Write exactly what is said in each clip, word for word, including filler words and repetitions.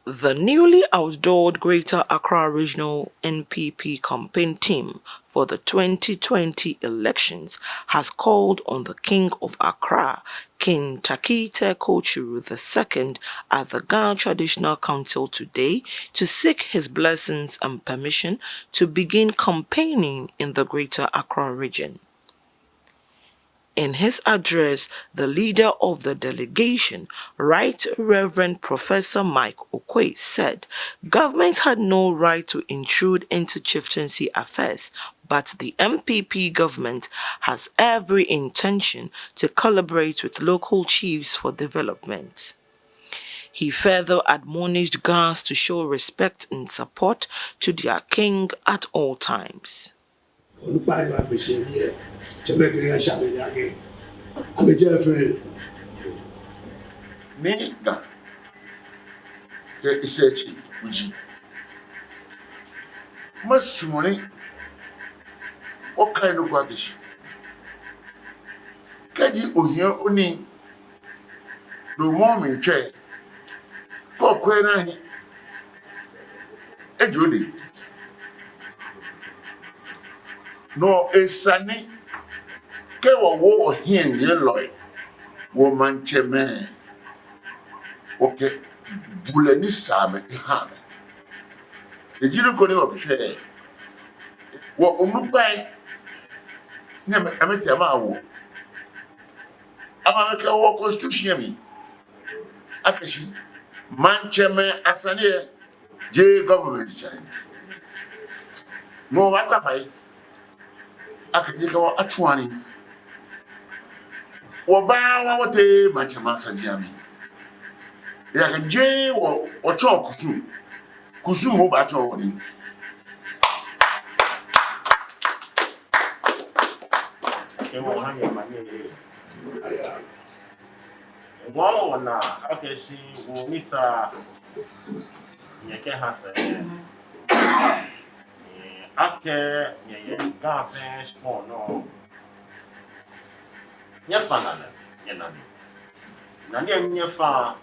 The newly outdoored Greater Accra Regional N P P campaign team for the twenty twenty elections has called on the King of Accra, King Tackie Teiko Tsuru the second, at the Ga Traditional Council today to seek his blessings and permission to begin campaigning in the Greater Accra region. In his address, the leader of the delegation, Right Reverend Professor Mike Oquaye, said government had no right to intrude into chieftaincy affairs, but the N P P government has every intention to collaborate with local chiefs for development. He further admonished Gas to show respect and support to their king at all times. Onukpai ni wɔkpe shi yɛ biɛ, tsɛmɛi kɛ nyɛshaamɛi ni akɛ amɛjɛ fɛɛ. Ni Ga kɛ esɛɛtsii kuji, masumɔ ni wɔkai nɔ ko akɛ shi, kɛji ohiɛ onii, no mɔ mli tsɛ, kɛ okwɛ naa hi, eji odɛŋ. No esa ni kɛ wɔwo wɔhiɛnyiɛlɔi, wɔmaŋtsɛmɛi, wɔkɛ bulɛ ni sa amɛ eha amɛ. Eji nɔ ko ni wɔkɛshwɛ. Wɔ onukpai ni amɛ, amɛtee amɛwo, amɛ amɛkɛwo constitution mli akɛ shi maŋtsɛmɛi asane lɛ, jeee government tsɛ. No wɔkpa fai akɛ jeee kɛ wɔ atsu nii, wɔbawa wɔtee maŋtsɛmɛi asaji amli. Ejaakɛ jeee wɔ, wɔtsɔɔ kusum. Kusum obaatsɔ wɔ nii. Kɛ wɔha nyɛ manye. Ŋɔɔ wɔna akɛ shi wɔ ni sa nyɛkɛha sɛɛ, akɛ nyɛyɛ Ga fɛɛ shikpɔŋ nɔ. Nyɛfa nane, nyɛnane. Nane ni nyɛfa,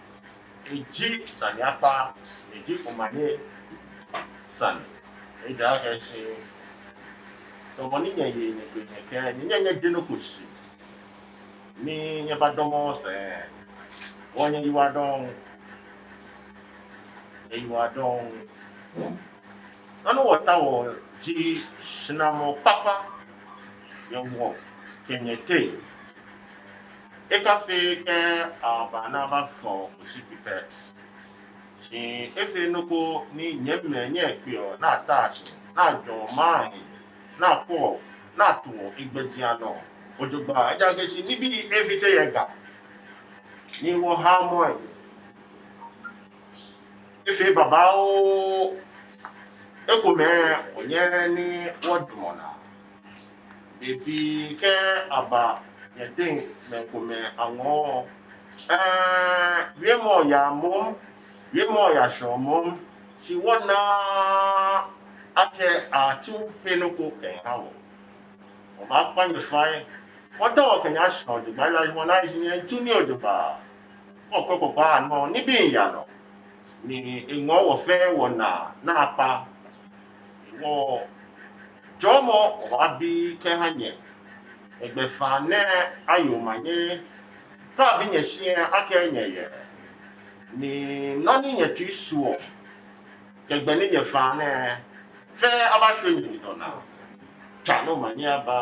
eji sane apa, eji omanye sane. Ejaakɛ shi, tamɔ bɔ ni nyɛye nyɛgbɛ nyɛkɛɛ, nyɛ, nyɛ, nyɛjɛ nɔ ko shi ni nyɛbadamɔ sɛɛ. Wɔ nyɛyiwaladɔŋŋ. Nyɛyiwaladɔŋŋ. Nɔ ni wɔtaoɔ ji shinamɔ kpakpa yɛ wɔ kɛ nyɛteŋ. Ekafee akɛ aba ni abafɔ oshishi pɛ. Shi efee nɔ ko ni nyɛmɛi nyɛkpeɔ, ni ataa shi, ni ajɔɔ maŋ, ni akɔɔ, ni atuɔ egbɛjianɔ jogbaŋŋ. Ejaakɛ shi nibii efite yɛ Ga ni wɔhaomɔ lɛ, efee babaoo. Ekomɛi, wɔnyɛɛɛ ni wɔdamɔ naa. Ebi kɛ aba nyɛteŋ, mɛi komɛi aŋɔɔ. Ɛɛ, wiemɔ yaa moŋ, wiemɔ yaa shɔŋŋ moŋ, shi wɔnaaa akɛ atsu he nɔ ko kɛha wɔ. Wɔbaakpa nyɛ fai. Wɔtaoɔ wɔkɛ nyɛ ashɔ jogbaŋŋ, ejaakɛ wɔna akɛ nyɛtsu nii jogbaŋŋ. Wɔkpɛ kpokpaa nɔ, nibii yaa nɔ. Ni eŋɔɔ wɔ fɛɛ wɔnaa ni akpa. Wɔ jɔɔmɔ wɔbaabi kɛha nyɛ. Egbɛfaŋ nɛɛ aye omanye. Kɛ abi nyɛ shi akɛ nyɛyɛ, ni nɔ ni nyɛtsui suɔ kɛ gbɛ ni nyɛfaa nɛɛ fɛɛ abashwie nyɛdidɔ naa. Tswa ni omanye aba.